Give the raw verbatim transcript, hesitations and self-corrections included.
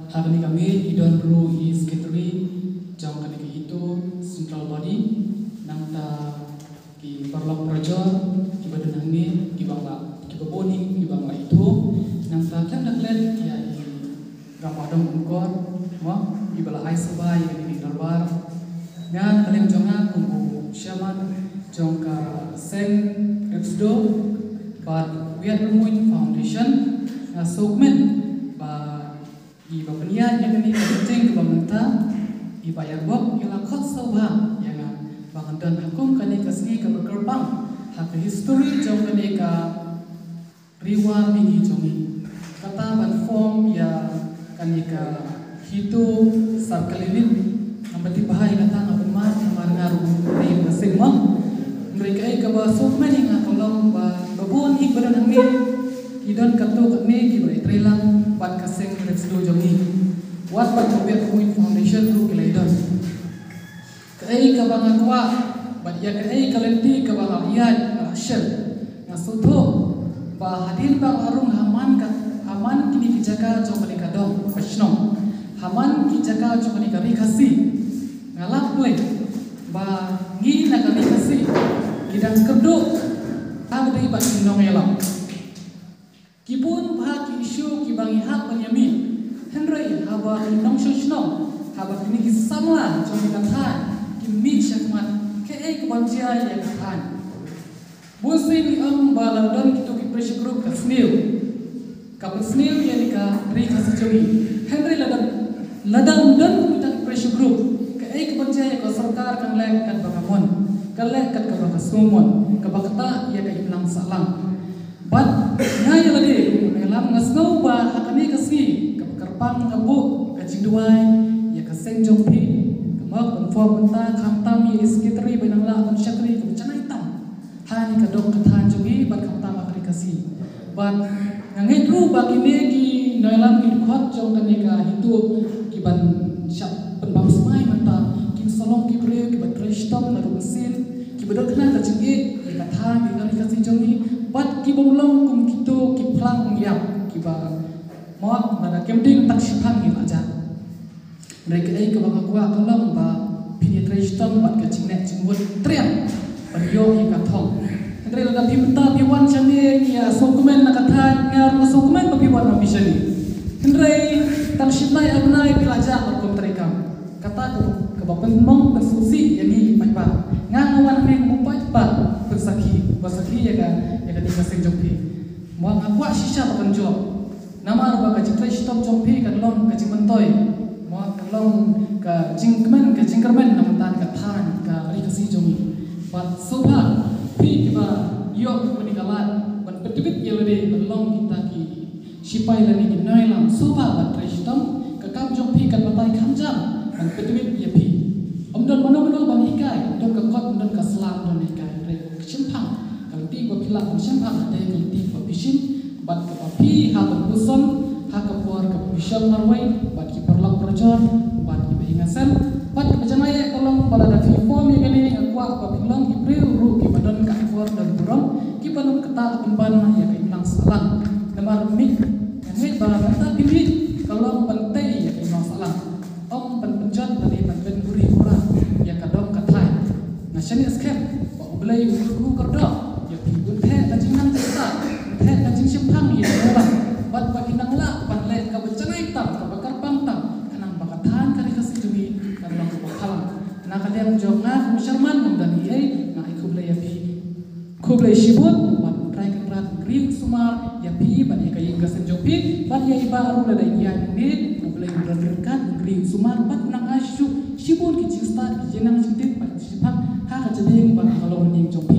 Ha kane ka miej i don ruh i secretary jong kane ka HITO central body, nangta ki paralok parajor kiba don hangne kiba la, kiba bun hi kiba la ithuh, nangta khlem da klet ïa i Rangbah Dong Umkor mo kiba la ai sngewbha ïa kane ka dorbar. Nga na ka liang jong nga kum u chairman jong ka seng Ripsdo bad Wiat Rymmuid Foundation, nga sngewkmen ba iba pynïaid ïa kane ka meeting kaba mynta, iba ïarap ïa la khot sngewbha ïa nga ba ngan don ha kum kane ka sngi kaba kyrpang ha ka history jong kane ka Ri War mihngi jong ngi. Kata ban form ïa kane ka HITO Circle Unit. Ngam pat tip bha ïa kata, nga pynmad namar nga ruh ngam tip ba seng ma. Hynrei kaei kaba sngewkmen ïa nga ka long ba ba bun hi ba don hangne ki don katto katne kiba la ïatreilang bad ka seng Ripsdo jong ngi. Wat bad ka Wiat Rymmuid Foundation ruh ki la ïadon. Kaei kaba nga kwah bad ïa kaei ka lynti kaba nga la ïaid nga la shim, nga sngewthuh ba hadien ba nga la rung ha man ka, ha man kine ki jaka jong kane ka dong ka shnong, ha man ki jaka jong kane ka ri Khasi, nga lap lei ba ngi na ka ri Khasi ngi dang kyrduh ha kaba dei ba ki nongïalam. Ki bun bha ki issue kiba ngi hap ban ïa mih. Hynrei haba ki nongshong shnong, haba kine ki samla jong ka thaiñ ki mih shakhmat, kaei kaban jia ïa ka thaiñ? Bun sien ngi ong ba la don kito ki pressure group ka sniew, ka pynsniew ïa kane ka ri Khasi jong ngi. Hynrei lada, lada ym don kita ki pressure group, kaei kaban jia ïa ka sorkar kan leh katba ka mon, kan leh kat kaba ka sngewmon, kaba ktah ïa ka imlang sahlang. Bad nga ïa lade kum u nongïalam nga sngew ba ha kane ka sngi kaba kyrpang nga buh ka jingduwai ïa ka seng jong phi, ka mok ban form mynta, khamtam ïa i secretary ba nang lah ban shakri kaba janai tam ha kane ka dong ka thaiñ jong ngi bad khamtam ha kane ka sngi. Bad nga ngeit ruh ba kine ki nongïalam ki dkhot jong kane ka HITO kiban shah pynbam smai mynta kin sa long ki briew kiba trei shitom naduh mynsiem, kiba donkam ka jingïeit ïa ka thaiñ ïa ka ri Khasi jong ngi, bad ki bym long kum kito ki phlang ïap kiba mut lada kim dei tang shiphang ïa la jat. Hynrei kaei kaba nga kwah ka long ba phin ïa trei shitom bad ka jingneh jingmut triang ban ïoh ïa ka thong. Hynrei lada phi mynta phi wan shane ngi ïa sngewkmen na ka thaiñ, nga ruh nga sngewkmen ba phi wan ma phi shane. Hynrei tang shi bnai ar bnai phi la jah kum treikam. Kata ka, kaba pynmong pynsngewsih ïa ngi ki paidbah. Nga nga wan hangne kum u paidbah pynsakhi, ba sakhi ïa ka, ïa kane ka seng jong phi. Mo nga kwah shisha ba kan jop. Namar ba ka jingtrei shitom jong phi kan long ka jingmyntoi. Mo kan long ka jingkmen, ka jingkyrmen na bynta ka thaiñ ka ri Khasi jong ngi. Bad sngewbha phi kiba ïoh kane ka lad ban pyntbit ïa lade ban long kita ki shipai lane ki nongïalam, sngewbha ban trei shitom, ka kam jong phi kan batai kham jam ban pyntbit ïa phi. Ym don mano mano ban hikai, ym don ka kot, ym don ka sla, ym don hikai, hynrei ka shemphang, ka lynti ba phi lah ban shemphang, ka dei ka lynti ba phi shim bad kaba phi hap ban puson ha ka por kaba phi shong marwei bad ki paralok parajor bad kiba ïing ha sem. Bad kaba janai ka long ba lada phi form ïa kane, nga kwah ba phin long ki briew ruh kiba don ka akor don burom, kiba nym ktah pynban ïa ka imlang sahlang. Namar mih, nga ngeit ba mynta phi mih ka long ban tei ïa ka imlang sahlang, ym ban pynjot lane ban pynburi bura ïa ka dong ka thaiñ. Nga shaniah skhem ba U Blei u kyrkhu kyrdoh ïa phi, un theh ka jingnang jingstad, un theh ka jingshemphang ïa phi bad ba phin nang lah ban leh kaba janai tam, kaba kyrpang tam, khnang ba ka thaiñ ka ri Khasi jong ngi kan long kaba bhalang. Na ka liang jong nga kum u chairman, ngam don ei ei, nga ai khublei ïa phi. Khublei shibun, bad U Trai Kynrad un kyrkhu sumar ïa phi bad ïa ka ïing ka sem jong phi, bad ïa i Bah ruh lada i ïaid hangne, U Blei un don ryngkat, un kyrkhu sumar bad nang ai shuh shibun ki jingstad, ki jingnang jingtip bad ki jingpang ha ka jabieng bad ha ka longïing jong phi.